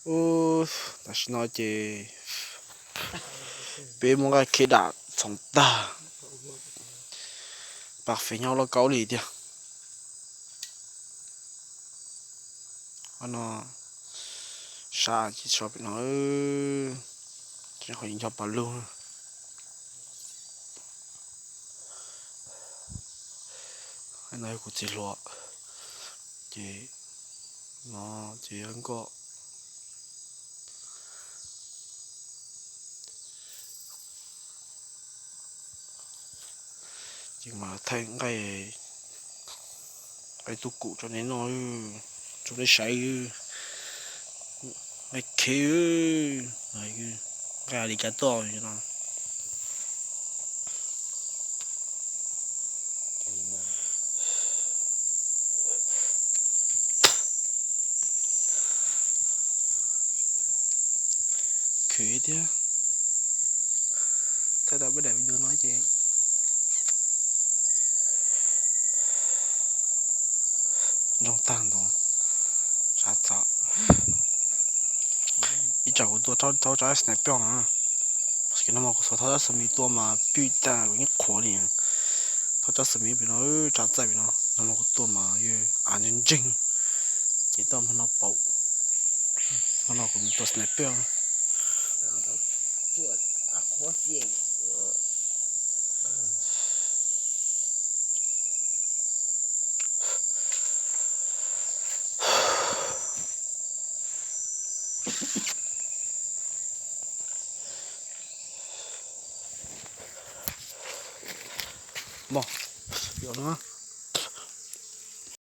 Ub, tam sim no ces peb muab nqaij khiav dam txhoov tag, pas fev nyob loj kaub li tiag. Qhov no sab ces so pem no, qhov ncho pas lug. No yog kuv txiv hluas, ces no ces yog nkoj. Ces mas thaij nqaij, nqaij tub kum rau nej noj, rau nej saib, nqaij khiav, nqaij li cas tuaj no. Khwv thiab. Thaij tau peb daim video no ces zoo tag ntua. Sab txog ib tsam kuv tuaj thauj tsab sniper na. Nag hmo kuv xuas thauj tsab sawv mis tuaj mas pib tag kuv yeej qhuav li. Thauj tsab sawv mis pem no, tsab txaij pem no, nag hmo kuv tuaj mas yog av ntseeg ntseeg. Ces tuaj hmo no pauv, hmo no kuv mus tua sniper. Mog, yog no.